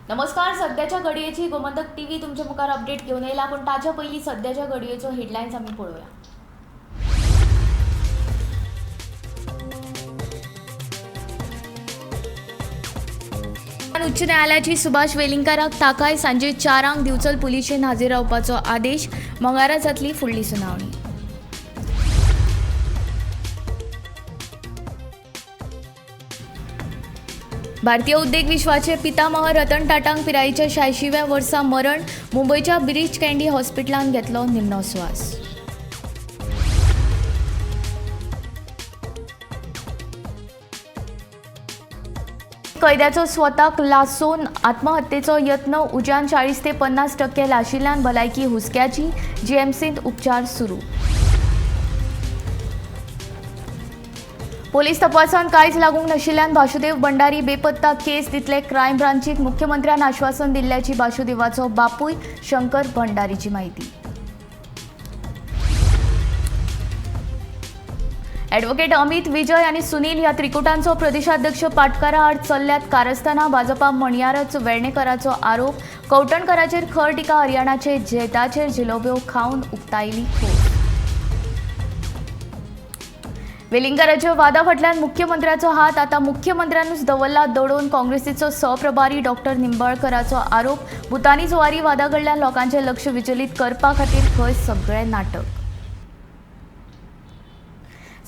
नमस्कार. सध्याच्या घडयेची गोमंतक टीव्ही तुमच्या मुखार अपडेट घेऊन येयला, पूण ताच्या पयलीं सध्याच्या घडयेचो हेडलायन्स आमी पळोवया. उच्च न्यायालयाची सुभाष वेलिंगकाराक ताकाय सांजे 4 दिवचल पुलिशेन हाजीर रावपाचो आदेश. मंगळारा जातली फुडली सुनावणी. भारतीय उद्देग विश्वाचे पितामह रतन टाटांक पिरायेच्या 86व्या वर्सा मरण. मुंबयच्या ब्रीच कँडी हॉस्पिटलांत घेतलो निमणो स्वास. कैद्याचो स्वताक लासून आत्महत्येचो यत्न. उज्यान 40 ते 50% लाशिल्ल्यान भलायकी हुसक्याची. जीएमसींत उपचार सुरू. पोलीस तपासांत कांयच लागूंक नाशिल्ल्यान बाशुदेव भंडारी बेपत्ता केस दितले क्रायम ब्रांचीक. मुख्यमंत्र्यान आश्वासन दिल्ल्याची बाशुदेवाचो बापूय शंकर भंडारीची माहिती. ॲडव्होकेट अमित विजय आनी सुनील ह्या त्रिकुटांचो प्रदेशाध्यक्ष पाटकारा आड चल्ल्यात कारस्थाना. भाजपा म्हणयारच वेर्णेकराचो आरोप. कवठणकराचेर खर टिका. हरियाणाचे जैताचेर जिलोब्यो खावन उक्तायली खोस. वेलिंगकाराच्या वादा फाटल्यान मुख्यमंत्र्याचो हात. आता मुख्यमंत्र्यानूच दवरला दडोवन. काँग्रेसीचो सहप्रभारी डॉक्टर निंबाळकराचो आरोप. भुतानी जुवारी वादा कडल्यान लोकांचें लक्ष विचलीत करपा खातीर खंय सगळें नाटक.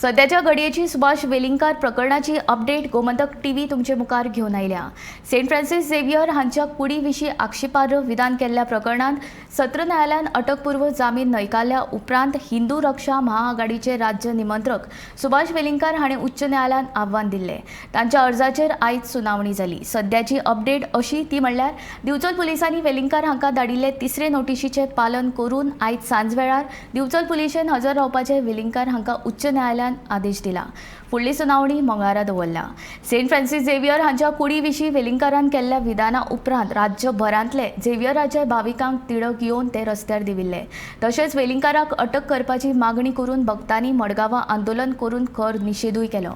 सध्याच्या घडयेची सुभाष वेलिंगकार प्रकरणाची अपडेट गोमंतक टीव्ही तुमचे मुखार घेवन आयल्या. सेंट फ्रांसीस झेवियर हांच्या कुडी विशीं आक्षेपार्ह विधान केल्ल्या प्रकरणांत सत्र न्यायालयान अटकपूर्व जामीन न्हयकारल्या उपरांत हिंदू रक्षा महाआघाडीचे राज्य निमंत्रक सुभाष वेलिंगकार हांणी उच्च न्यायालयान आव्हान दिल्लें. तांच्या अर्जाचेर आयज सुनावणी जाली. सध्याची अपडेट अशी ती म्हणल्यार दिवचल पुलिसांनी वेलिंगकार हांकां धाडिल्ले तिसरे नोटिशीचें पालन करून आयज सांजवेळार दिवचल पुलिशेन हजर रावपाचे वेलिंगकार हांकां उच्च न्यायालयान आदेश दिला. फुडली सुनावणी मंगळारा दवरला. सेंट फ्रांसीस झेवियर हांच्या कुडी विशीं वेलिंगकारान केल्ल्या विधाना उपरांत राज्यभरांतले झेवियराच्या भाविकांक तिडक येवन ते रस्त्यार देविल्ले. तशेंच वेलिंगकाराक अटक करपाची मागणी करून भक्तांनी मडगांवां आंदोलन करून खर निशेधूय केलो.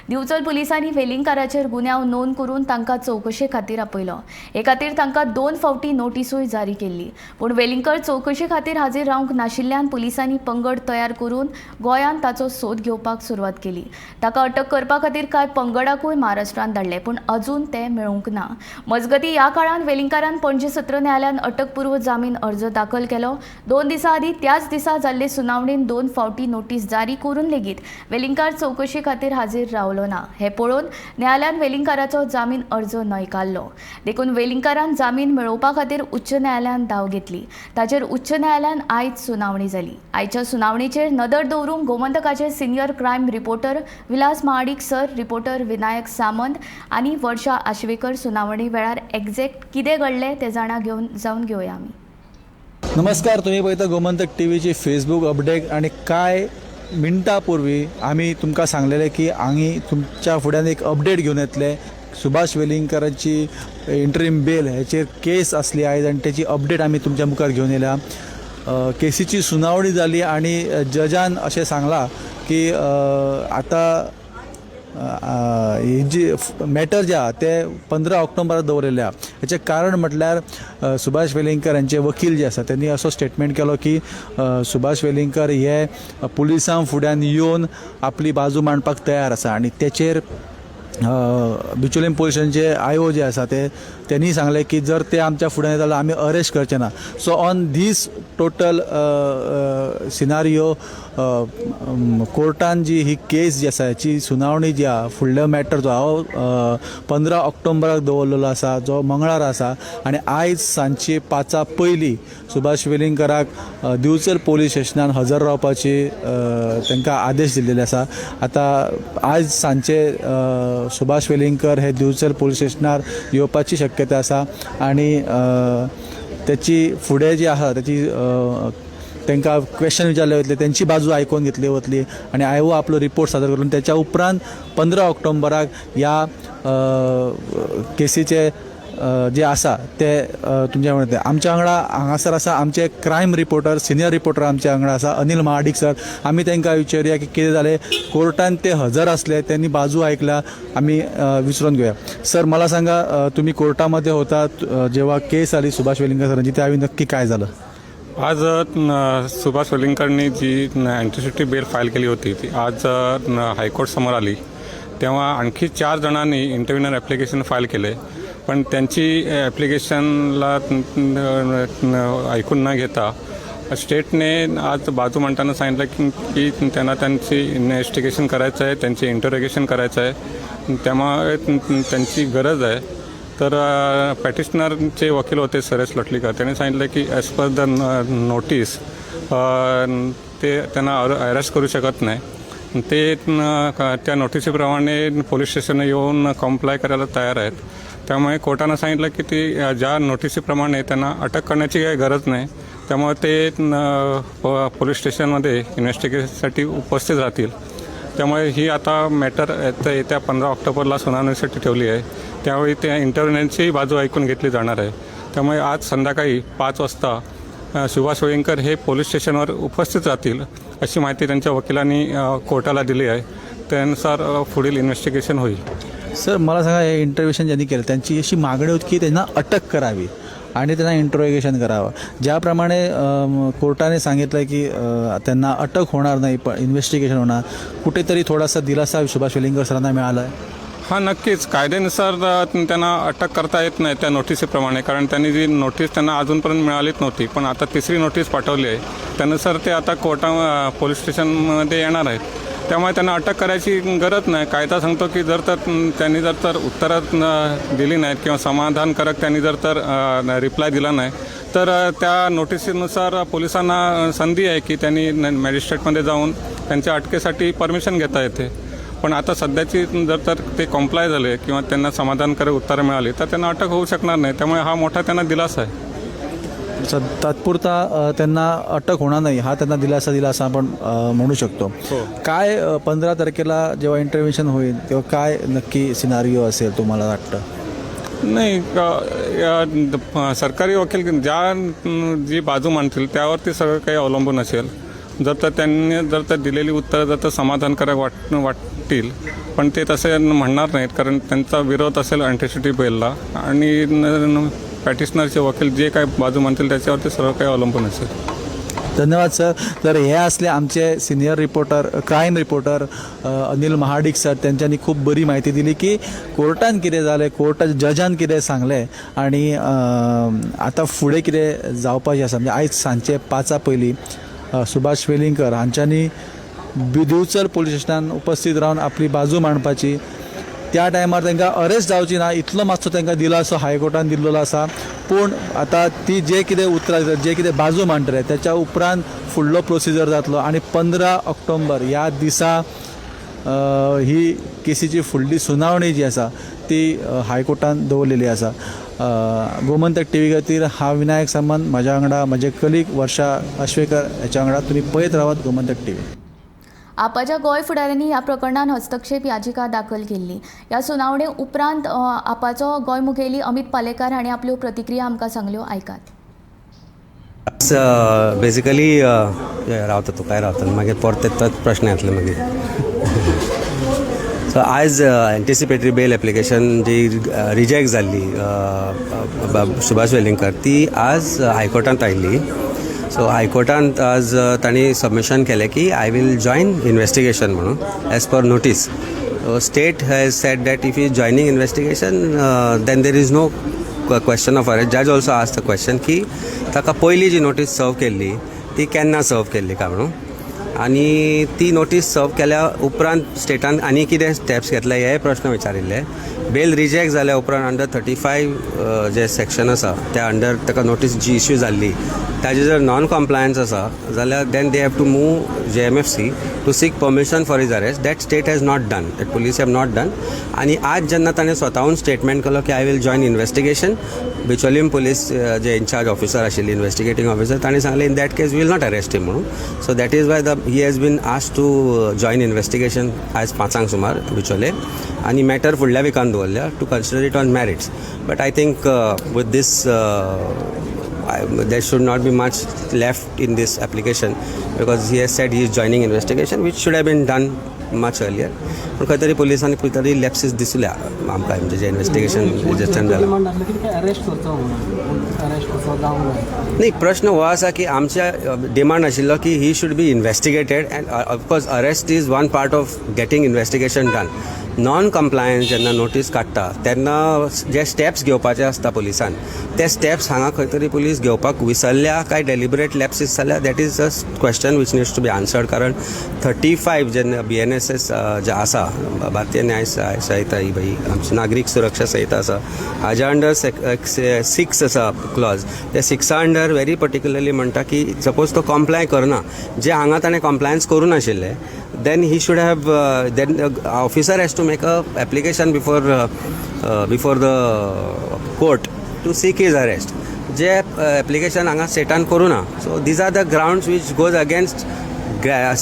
दिवचल पुलिसांनी वेलिंगकाराचेर गुन्यांव नोंद करून तांकां चवकशे खातीर आपयलो. हे खातीर तांकां 2 फावटी नोटिसूय जारी केल्ली. पूण वेलिंगकर चवकशे खातीर हाजीर रावंक नाशिल्ल्यान पुलिसांनी पंगड तयार करून गोंयांत ताचो सोद घेवपाक सुरवात केली. ताका अटक करपा खातीर कांय पंगडाकूय महाराष्ट्रांत धाडले, पूण अजून ते मेळूंक ना. मजगतीं ह्या काळांत वेलिंगकारान पणजे सत्र न्यायालयान अटकपूर्व जामीन अर्ज दाखल केलो. 2 दिसां आदीं त्याच दिसा जाल्ले सुनावणेन 2 फावटी नोटीस जारी करून लेगीत वेलिंगकार चवकशे खातीर हाजीर रावलो ना. हें पळोवन न्यायालयान वेलिंगकाराचो जामीन अर्ज न्हयकारलो. देखून वेलिंगकारान जामीन मेळोवपा खातीर उच्च न्यायालयान धांव घेतली. ताचेर उच्च न्यायालयान आयज सुनावणी जाली. आयच्या सुनावणीचेर नदर दवरूंक गोमंतकाचे senior crime reporter Vilas Mahadik sir, reporter Vinayak Samant आनी वर्षा आश्वेकर सुनावणी वेळार एक्झॅक्ट कितें घडलें तें जाणा घेवन जावन घेवया आमी. नमस्कार, तुम्ही पळयता गोमंतक टीव्हीची फेसबूक अपडेट आणि काय मिनटां पूर्वी आमी तुमकां सांगलेलें की आमी तुमच्या फुड्यान एक अपडेट घेवन येतले. सुभाष वेलिंगकराची इंटरीम बेल हेचेर केस आसली आयज आनी तेची अपडेट आमी तुमच्या मुखार घेवन येयल्या. केसीची सुनावणी जाली आनी जजान अशें सांगलां की आतां ही जी मॅटर जे आहा ते 15 ऑक्टोबराक दवरिल्ले आहा. हेचें कारण म्हटल्यार सुभाष वेलिंगकर हांचे वकील जे आसा त्यांनी असो स्टेटमेंट केलो की सुभाष वेलिंगकर हे पुलिसां फुड्यान येवन आपली बाजू मांडपाक तयार आसा आनी तेचेर बिचोलीम पोलिसांचे आयो जे आसा ते त्यांनी सांगलें की जर ते आमच्या फुड्यान येता जाल्यार आमी अरेस्ट करचे ना. So on this total scenario कोर्टान जी ही केस जी आसा हेची सुनावणी जी आहा, फुडलो मॅटर जो आहा 15 ऑक्टोबराक दवरलेलो आसा, जो मंगळार आसा आनी आयज सांजची 5 पयलीं सुभाष वेलिंगकराक दिवचल पोलीस स्टेशनान हजर रावपाची तांकां आदेश दिल्लेले आसा. आतां आयज सांजचे सुभाष वेलिंगकर हे दिवचल पोलीस स्टेशनार येवपाची शक्यता आसा आनी तेची फुडें जी आसा तेची तांकां क्वेश्चन विचारले वतले, तेंची बाजू आयकून घेतली वतली आनी आयो आपलो रिपोर्ट सादर करून त्याच्या उपरांत 15 ऑक्टोबराक ह्या केसीचे जे आसा ते तुमच्या वांगडा आमच्या वांगडा हांगासर आसा आमचे क्रायम रिपोर्टर, सिनियर रिपोर्टर आमच्या वांगडा आसा अनिल महाडीक सर. आमी तांकां विचारुया की कितें जालें. कोर्टान ते हजर आसले, त्यांनी बाजू ऐकल्या. आमी विचारून घेऊया. सर, मला सांगा, तुम्ही कोर्टामध्ये होता जेव्हा केस आली सुभाष वेलिंगकर सरांची, त्यावेळी नक्की काय झालं? आज सुभाष वेलिंगकरांनी जी अँटिसिपेटरी बेल फाईल केली होती ती आज हायकोर्ट समोर आली. तेव्हा आणखी चार जणांनी इंटरव्हिनर ॲप्लिकेशन फाईल केले, पण त्यांची ॲप्लिकेशनला ऐकून न घेता स्टेटने आज बाजू मांडताना सांगितलं की की त्यांना त्यांची इन्व्हेस्टिगेशन करायचं आहे, त्यांचे इंटरोगेशन करायचं आहे, त्यामुळे त्यांची गरज आहे. तर पॅटिशनरचे वकील होते सुरेश लोटलीकर, त्यांनी सांगितलं की ॲज पर the notice ते त्यांना अरेस्ट करू शकत नाही. ते त्या नोटिसीप्रमाणे पोलीस स्टेशनला येऊन कॉम्प्लाय करायला तयार आहेत. त्यामुळे कोर्टानं सांगितलं की ती ज्या नोटिसीप्रमाणे त्यांना अटक करण्याची काही गरज नाही. त्यामुळे ते पोलीस स्टेशनमध्ये इन्व्हेस्टिगेशनसाठी उपस्थित राहतील. त्यामुळे ही आता मॅटर येत्या 15 ऑक्टोबरला सुनावणीसाठी ठेवली आहे. त्यावेळी त्या इंटरव्हिनरचीही बाजू ऐकून घेतली जाणार आहे. त्यामुळे आज संध्याकाळी 5 वाजता सुभाष वेलिंगकर हे पोलीस स्टेशनवर उपस्थित राहतील अशी माहिती त्यांच्या वकिलांनी कोर्टाला दिली आहे. त्यानुसार पुढील इन्व्हेस्टिगेशन होईल. सर, मला सांगा, हे इंटरव्हेशन ज्यांनी केलं त्यांची अशी मागणी होती की त्यांना अटक करावी आणि त्यांना इंटरोगेशन करावं. ज्याप्रमाणे कोर्टाने सांगितलं की त्यांना अटक होणार नाही पण इन्व्हेस्टिगेशन होणार, कुठेतरी थोडासा दिलासा सुभाष वेलिंगकर सरांना मिळाला आहे? हां, नक्कीच. कायद्यानुसार त्यांना अटक करता येत नाही त्या नोटिसीप्रमाणे, कारण त्यांनी जी नोटीस त्यांना अजूनपर्यंत मिळालीच नव्हती, पण आता तिसरी नोटीस पाठवली आहे. त्यानुसार ते आता पोलीस स्टेशनमध्ये येणार आहेत. त्यामुळे त्यांना अटक करायची गरज नाही. कायदा सांगतो की जर तर त्यांनी जर तर उत्तरं दिली नाहीत किंवा समाधानकारक त्यांनी जर तर रिप्लाय दिला नाही तर त्या नोटिसीनुसार पोलिसांना संधी आहे की त्यांनी मॅजिस्ट्रेटमध्ये जाऊन त्यांच्या अटकेसाठी परमिशन घेता येते. पण आता सध्याची जर तर ते कॉम्प्लाय झाले किंवा त्यांना समाधानकारक उत्तरं मिळाली तर त्यांना अटक होऊ शकणार नाही. त्यामुळे हा मोठा त्यांना दिलासा आहे. तात्पुरता त्यांना अटक होणार नाही हा त्यांना दिलासा दिला असं आपण म्हणू शकतो. काय 15 तारखेला जेव्हा इंटरव्हेन्शन होईल तेव्हा काय नक्की सिनारिओ असेल तुम्हाला वाटतं? नाही, सरकारी वकील जी बाजू मांडतील त्यावरती सगळं काही अवलंबून असेल. जर तर त्यांनी जर तर दिलेली उत्तरं जर तर समाधानकारक वाटतील, पण ते तसे म्हणणार नाहीत, कारण त्यांचा विरोध असेल अँटिसिपेटरी बेलला आणि पॅटिशनरचे वकील जे काय बाजू मांडतील त्याच्यावरती सर्व काही अवलंबून असेल. धन्यवाद सर. तर हे असले आमचे senior reporter, crime reporter Anil Mahadik sir. त्यांच्यानी खूप बरी माहिती दिली की कोर्टान कितें जालें, कोर्टा जजान कितें सांगलें आनी आतां फुडें कितें जावपाचें आसा. म्हणजे आयज सांजचे 5 पयलीं सुभाष वेलिंगकर हांच्यांनी दिवचल पोलीस स्टेशनान उपस्थित रावन आपली बाजू मांडपाची. त्या टायमार तांकां अरेस्ट जावची ना इतलो मातसो तांकां दिलासो हायकोर्टान दिल्लो आसा. पूण आतां ती जे कितें उतरां दितात, जे कितें बाजू मांडटले त्याच्या उपरांत फुडलो प्रोसिजर जातलो आनी 15 ऑक्टोबर ह्या दिसा ही केसीची फुडली सुनावणी जी आसा ती हायकोर्टान दवरलेली आसा. गोमंतक टीव्ही खातीर हांव विनायक सामंत, म्हज्या वांगडा म्हजे कलीग वर्षा आश्वेकर हाच्या वांगडा. तुमी पळयत रावात गोमंतक टीव्ही. आपाच्या गोंय फुडाऱ्यांनी ह्या प्रकरणात हस्तक्षेप याचिका दाखल केल्ली. ह्या सुनावणे उपरांत आपाचो गोंय मुखेली अमित पालेकार हांणी आपल्यो प्रतिक्रिया आमकां सांगल्यो, आयकात. बेसिकली रावता तूं काय रावता, मागीर परत तोच प्रश्न येतलो मागीर. सो आयज एंटिसिपेटरी बेल एप्लिकेशन जी रिजेक्ट जाल्ली सुभाष वेलिंगकर, ती आज हायकोर्टांत आयिल्ली. सो हायकोर्टांत आज तांणी सबमिशन केलें की I will join investigation म्हणून as per notice. State has said that if you joining investigation, then there is no question of arrest. Judge also asked the question की ताका पयली जी नोटीस सर्व केल्ली ती केन्ना सर्व केल्ली काय म्हणून आनी ती नोटीस सर्व केल्या उपरांत स्टेटान आनी कितें स्टेप्स घेतले हे प्रश्न विचारिल्ले. बेल रिजेक्ट जाल्या उपरांत अंडर 35 जे सेक्शन आसा त्या अंडर ताका नोटीस जी इश्यू जाल्ली ताजे जर नॉन कॉम्प्लायन्स आसा जाल्यार then they have to move JMFC to seek permission for his arrest. That state has not done, that police have not done. आनी आज जेन्ना ताणें स्वताहून स्टेटमेंट केलो की I will join investigation, Bicholim police J in-charge officer आशिल्ली, इन्व्हेस्टिगेटींग officer, ताणें सांगलें in that case we'll not arrest him म्हणून. So that is why the he has been asked to join investigation आयज 5 सुमार बिचोले आनी मॅटर फुडल्या विकान. दवरल्या to consider it on merits. But I think with this there should not be much left in this application, because he has said he is joining investigation, which should have been done much earlier. पूण खंय तरी पुलिसांनी खंय तरी लॅप्सीस दिसल्या आमकां, म्हणजे जे investigation register जाला. डिमांड आसली की अरेस्ट करचो म्हणून, अरेस्ट करचो जावंक जाय. नाही, प्रश्न हो आसा की आमच्या डिमांड आशिल्लो की he should be investigated, and of course arrest is one part of getting investigation done. Non compliance जेन्ना नोटीस काडटा तेन्ना जे स्टेप्स घेवपाचे आसता पुलिसान, ते स्टेप्स हांगा खंय तरी पुलीस घेवपाक विसरल्या काय डेलिबरेट लॅप्सीस जाल्या, that is a question which needs to be answered. कारण 35 जेन्ना BNSS जे आसा, भारतीय न्याय संहिता, ही बाई आमची नागरीक सुरक्षा संहिता आसा, हाज्या अंडर 6 आसा क्लॉज. त्या सिक्सा अंडर व्हेरी पर्टिक्युलरली म्हणटा की सपोज तो कॉम्प्लाय करना, जे हांगा ताणें कॉम्प्लायन्स करूं नाशिल्लें, then he should have then officer has to make a application before the court to seek his arrest, J application हांगा स्टेटान करूं ना. So these are the grounds which goes against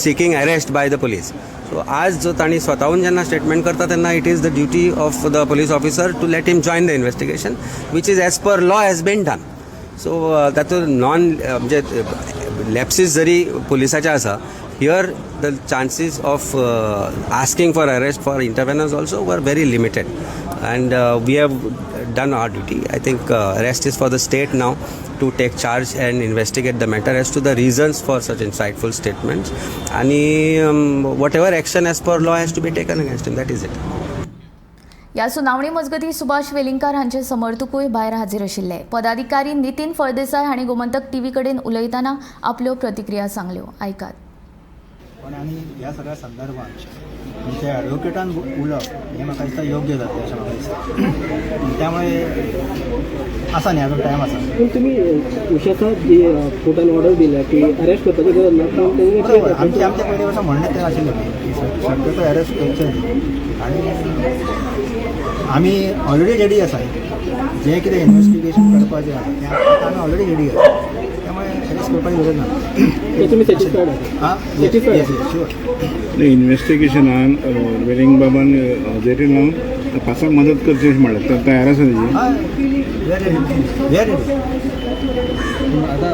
seeking arrest by the police. So आज जो तांणी स्वताहून जेन्ना statement करता तेन्ना it is the duty of the police officer to let him join the investigation, which is as per law has been done. So तातूंत non म्हणजे लॅप्सीस जरी पुलिसाचे आसा, here the chances of asking for arrest for interveners also were very limited, and we have done our duty. I think rest is for the state now to take charge and investigate the matter as to the reasons for such insightful statements आणि whatever action as per law has to be taken against him, that is it. या सुनावणी मजगतीं सुभाष वेलिंगकार हांचे समर्थकूय भायर हाजीर आशिल्ले. पदाधिकारी नितीन फळदेसाय हांणी गोमंतक टीव्ही कडेन उलयतना आपल्यो प्रतिक्रिया सांगल्यो, आयकात. पण आनी ह्या सगळ्या संदर्भात तुमच्या ॲडवोकेटान उलोवप हें म्हाका दिसता योग्य जातलें अशें म्हाका दिसता. त्यामुळे आसा न्ही, अजून टायम आसा. पूण तुमी उशाचा जी कोर्टान ऑर्डर दिल्या की अरेस्ट करपाची गरज ना, पूण तेणी बरोबर, आमचें पयलीं वर्सा म्हणणें तें आशिल्लें की शक्यतो अरेस्ट करचें न्ही आनी आमी ऑलरेडी रेडी आसा. जें कितें इन्वेस्टिगेशन करपाचें आसा तें आतां आमी ऑलरेडी रेडी आसा, त्यामुळे अरेस्ट करपाची गरज ना. ते तुमी सॅटिस्फायड आसा? आं, Satisfied? Yes, sure. इन्व्हेस्टिगेशनान वेलिंग बाबान हजेरी लावन तपासाक मदत करची अशें म्हणलें, तर तयार आसा तेजी? हय, we are ready, we are ready. पूण आतां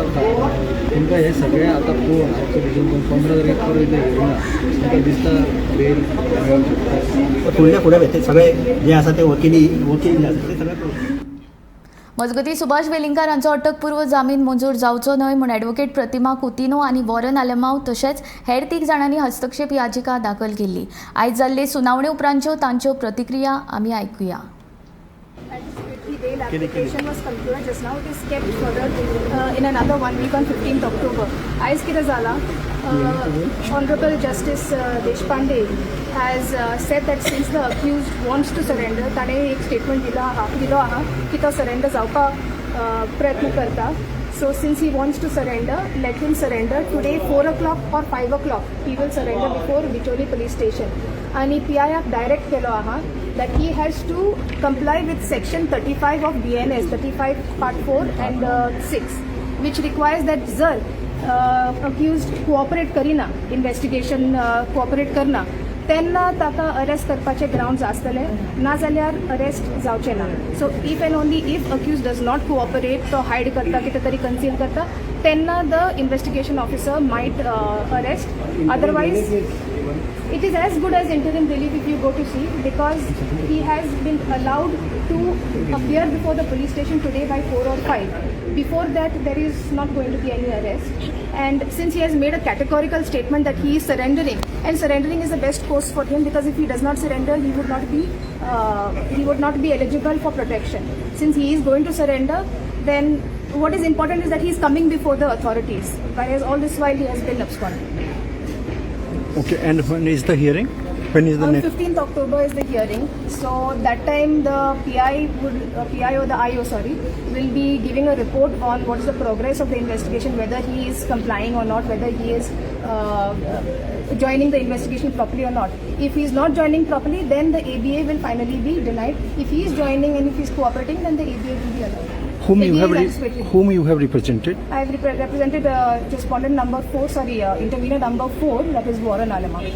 तुमकां हें सगळें आतां पळोवन आमचे भितर 15 तारखेक परत एकदां हेयरिंग आहा, तुमकां दिसता बेल मेळोंक शकता? फुडले फुडें ते सगळे जे आसा ते वकिली वकील जे आसा ते सगळे पळोवप. मजगतीं, सुभाष वेलिंगकार हांचो अटकपूर्व जामीन मंजूर जावचो न्हय म्हूण ॲडव्होकेट प्रतिमा कुतिनो आनी वॉरन आलेमाव तशेंच हेर तीग जाणांनी हस्तक्षेप याचिका दाखल केल्ली. आयज जाल्ले सुनावणे उपरांतच्यो तांच्यो प्रतिक्रिया आमी आयकुया. Anticipatory bail application was concluded just now. It is kept further in another one week on 15th October. आयज कितें जाला, Honorable Justice Deshpande has said that since the accused wants to surrender, ताणें एक स्टेटमेंट दिलो आहा की तो surrender जावपाक प्रयत्न करता. So since he wants to surrender, let him surrender today 4 o'clock or 5 o'clock. He will surrender before Bicholim police station. आणि पी आयाक डायरेक्ट केलो आहा that he has to comply with section 35 of BNS, 35 part 4 and 6, which requires that जर accused cooperate करिना, investigation cooperate करना, तेन्ना ताका arrest करपाचे ग्रावंड्स आसतले, नाजाल्यार अरेस्ट जावचे ना. So if and only if accused does not cooperate, तो हायड करता, कितें तरी कन्सील करता, तेन्ना the investigation officer might arrest. Otherwise it is as good as interim relief if you go to see, because he has been allowed to appear before the police station today by 4 or 5. Before that, there is not going to be any arrest. And since he has made a categorical statement that he is surrendering, and surrendering is the best course for him, because if he does not surrender, he would not be eligible for protection. Since he is going to surrender, then what is important is that he is coming before the authorities, whereas all this while he has been absconding. Okay, and when is the hearing? When is the On next? 15th October is the hearing. So that time the PI or the IO, sorry, will be giving a report on what is the progress of the investigation, whether he is complying or not, whether he is joining the investigation properly or not. If he is not joining properly, then the ABA will finally be denied. If he is joining and if he is cooperating, then the ABA will be allowed. Whom you ABA have is anticipatory. Whom you have represented? I have represented represented respondent number 4, sorry, intervener number 4, that is Warren Alemao. Okay,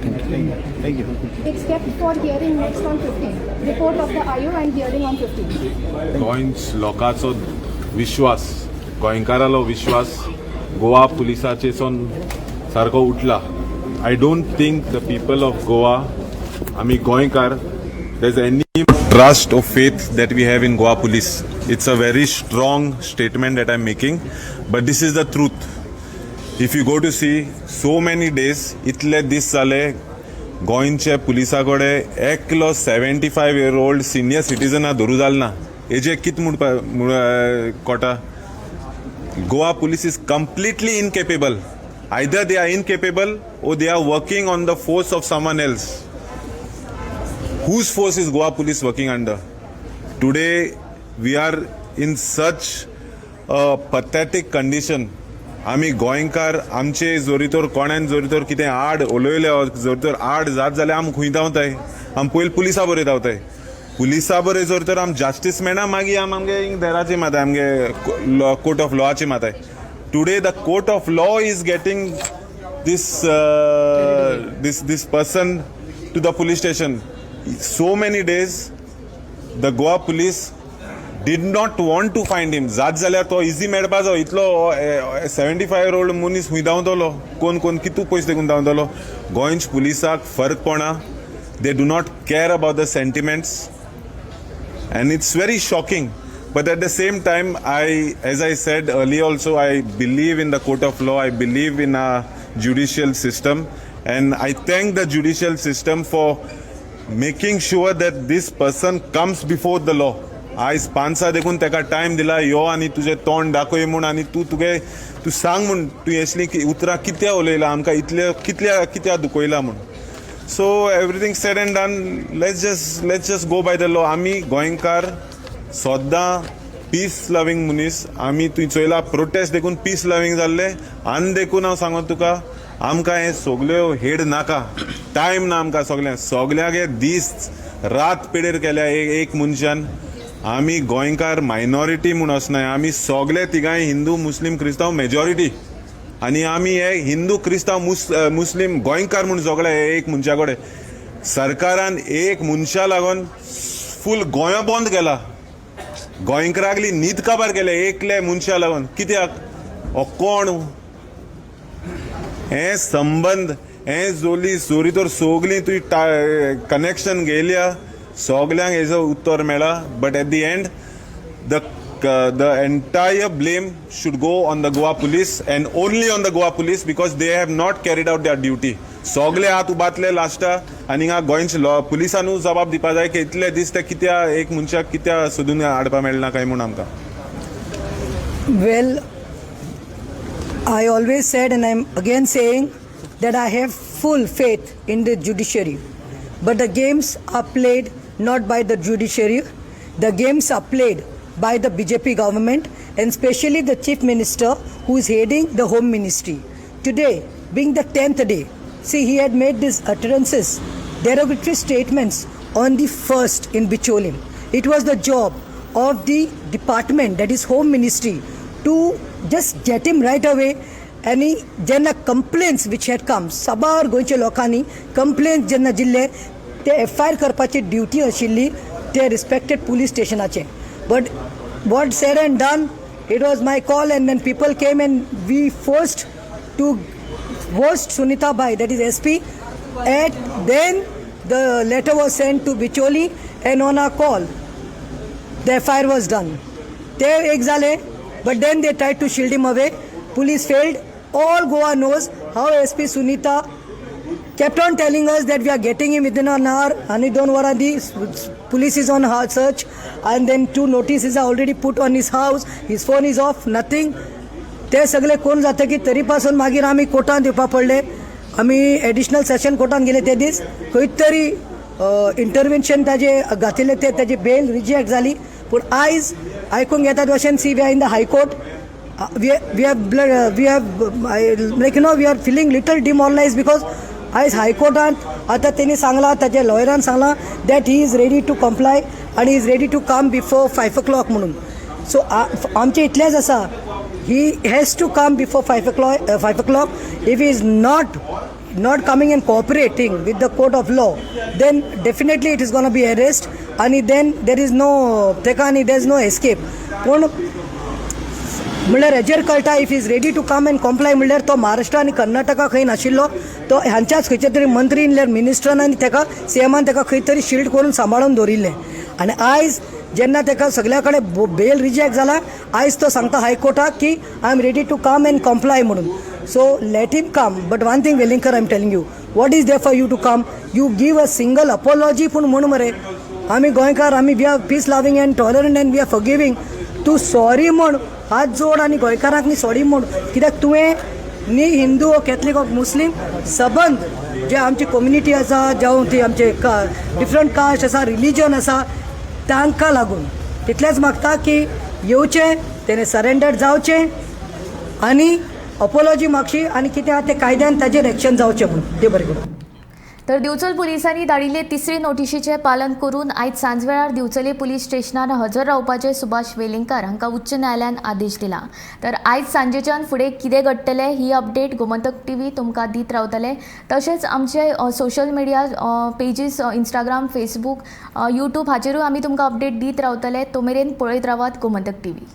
thank you. Thank you. It's kept for hearing next on 15. Report of the IO and hearing on 15. गोंयच लोकांचो विश्वास, गोंयकारालो विश्वास गोवा पुलिसाचेसून सारको उठला. I don't think the people of Goa, आमी गोंयकार, there is any trust or faith that we have in Goa Police. It's a very strong statement that I am making, but this is the truth. If you go to see, so many days, इतले दीस जाले, गोंयचे पुलिसा कडेन एकलो 75 year old senior सिटीजना धरू जाल ना. हेजे कित म्हणपा कोटा? Goa Police is completely incapable. Either they are incapable or they are working on the force of someone else. Whose force is Goa Police working under? Today we are in such a pathetic condition. आमी गोंयकार, आमचे जोरी तर कोणान जोरी तर कितें आड उलयले, जर तर आड जात जाल्यार आमी खंय धांवताय? आमी पयलीं पुलिसा बरे धांवताय. पुलिसा बरे जर तर आम जस्टीस मेळना, मागीर आम आमगे देराचे माताय, आमगे कोर्ट ऑफ लॉचे माताय. Today the court of law is getting this person to the police station. So many days the Goa Police did not want to find him. जात जाल्यार तो इजी मेळपा जाय. इतलो 75 इयर ओल्ड मनीस खंय धांवतलो? कोण कोण कितू पयस देखून धांवतलो? गोंयच्या पुलिसाक फरक पडना. They do not care about the sentiments and it's very shocking. But at the same time, I as I said earlier also, I believe in the court of law, I believe in a judicial system, and I thank the judicial system for making sure that this person comes before the law. आयज पांचा देखून ताका time दिला, यो आनी तुजें तोंड दाखय म्हूण आनी तूं तुगे तूं सांग म्हूण, तूं असली उतरां कित्याक उलयला, आमकां इतले कितल्या कित्याक दुखयला म्हूण. So everything said and done, let's just go by the law. आमी गोंयकार सद्दां पीस लवींग मनीस. आमी तुवें चोयला, प्रोटेस्ट देखून पीस लवींग जाल्ले. आनी देखून हांव सांगत तुका, आमकां हे सगल्यो हेड नाका, टायम ना आमकां. सगळ्यांक सगळ्यांक हे दीस रात पेडेर केल्या एक एक मनशान. आमी गोंयकार मायनॉरिटी म्हूण वचनाय. आमी सगळे तिगांय हिंदू, मुस्लीम, क्रिस्तांव मेजॉरिटी आनी आमी हे हिंदू, क्रिस्तांव, मुस्लीम, गोंयकार म्हूण सगळे हे एक मनशा कडेन सरकारान एक मनशा लागून फूल गोंय बंद केला. गोंयकारागली न्हीद काबार केल्या एकले मनशा लागून. कित्याक? हो कोण हे संबंद हे जोली सोरी तर सगळीं तुवें कनेक्शन घेयल्या, सगल्यांक हेजो उत्तर मेळा. But at the end, the entire blame should go on the Goa Police and only on the Goa Police, because they have not carried out their duty. सगळे हात उबातले लास्टा आनी हिंगा गोंयच्या पुलिसानू जबाब दिवपा जाय की इतले दीस ते कित्या एक मनशाक कित्या सोदून हाडपा मेळना काय म्हूण आमकां. Well, I always said, and I'm again saying, that I have full faith in the judiciary. But the games are played not by the judiciary, the games are played by the BJP government and especially the chief minister who is heading the home ministry. Today, being the 10th day, see, he had made these utterances, derogatory statements on the first in Bicholim. It was the job of the department, that is Home Ministry, to just get him right away. आनी जेन्ना complains which had come, साबार गोंयच्या लोकांनी complains जेन्ना दिल्ले, ते F I R करपाची duty आशिल्ली ते रिस्पेक्टेड पुलीस स्टेशनाचे. But what said and done, it was my call and then people came and we forced to forced Sunita Bai, that is SP, and then the letter was sent to Bicholi and on our call, the FIR was done. ते एक झाले, but then they tried to shield him away. Police failed. All Goa knows how SP Sunita kept on telling us that we are getting him within an hour. आणि दोन वरां दी police is on hard search and then two notices are already put on his house. His phone is off, nothing. ते सगळे कोण जाता की तरी पासून मागीर आमी कोर्टान दिवपा पडले. आमी एडिशनल सेशन कोर्टान गेले. ते दीस खंय तरी इंटरवेन्शन ताजे घातिल्ले, ते ताजी बेल रिजेक्ट जाली. पूण आयज आयकूंक येता भशेन, see, we are in the High Court. We have like we are feeling little demoralize because आयज हायकोर्टांत आतां तेणी सांगलां, ताच्या लॉयरान सांगलां that he is ready to comply आनी is ready to come before 5 o'clock म्हणून. सो आमचें इतलेंच आसा, he has to come before 5 o'clock. 5 o'clock, if he is not not coming and cooperating with the court of law, then definitely it is gonna be arrest आनी then there is no तेका आनी there is no escape. पूण म्हणल्यार हेजेर कळटा, if is ready to come and comply, म्हणल्यार तो महाराष्ट्र आनी कर्नाटका खंय नाशिल्लो. तो हांच्याच खंयच्या तरी मंत्री म्हणल्यार मिनिस्टरान आनी तेका सीएमान तेका खंय तरी शिल्ड करून सांबाळून दवरिल्लें. आनी आयज जेन्ना तेका सगल्या कडेन बेल रिजेक्ट जाला, आयज तो सांगता हायकोर्टाक की I am ready to come and comply म्हणून. So let him come. But one thing, Velingkar, I am telling you, what is there for you to come? You give a single apology पूण म्हण मरे. आमी गोंयकार, आमी we are peace loving and tolerant and we are forgiving. तूं sorry म्हण, हात जोड आनी गोंयकारांक न्ही सॉरी म्हण, कित्याक तुवें न्ही हिंदू, कॅथलीक, मुस्लीम सबंद जे आमची कम्युनिटी आसा, जावं ती आमचे डिफरंट कास्ट आसा, रिलीजन आसा, तांकां लागून तितलेंच मागता की येवचें, तेणें सरेंडर जावचें आनी अपोलॉजी मागची आनी कितें आहा तें कायद्यान ताजेर एक्शन जावचें म्हणून. देव बरें करूं. तर दिवचल पुलिसांनी धाडिल्ले तिसरे नोटिशीचें पालन करून आयज सांजवेळार दिवचले पुलीस स्टेशनार हजर रावपाचे सुभाष वेलिंगकार हांकां उच्च न्यायालयान आदेश दिला. तर आयज सांजेच्यान फुडें कितें घडटलें ही अपडेट गोमंतक टीव्ही तुमकां दीत रावतले. तशेंच आमचे social media pages, Instagram, Facebook, YouTube हाचेरूय आमी तुमकां अपडेट दीत रावतले. तो मेरेन पळयत रावात गोमंतक टीव्ही.